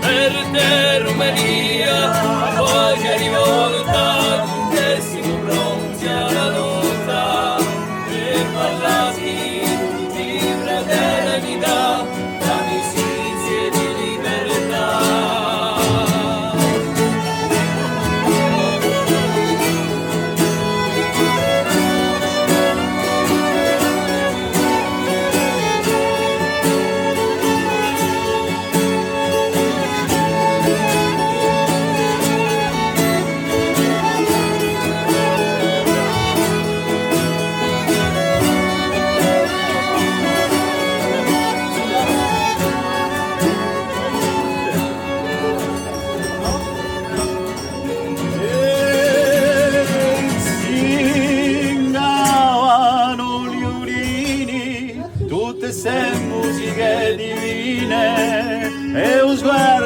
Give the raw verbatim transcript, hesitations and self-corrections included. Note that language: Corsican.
Per te, Rumania, a voce rivolta, tutti simu pronti à a lotta, per parlà di fraternità, d'amicizia è di libertà. E singavanu i viulini, tutte ste musiche divine, è u sguardu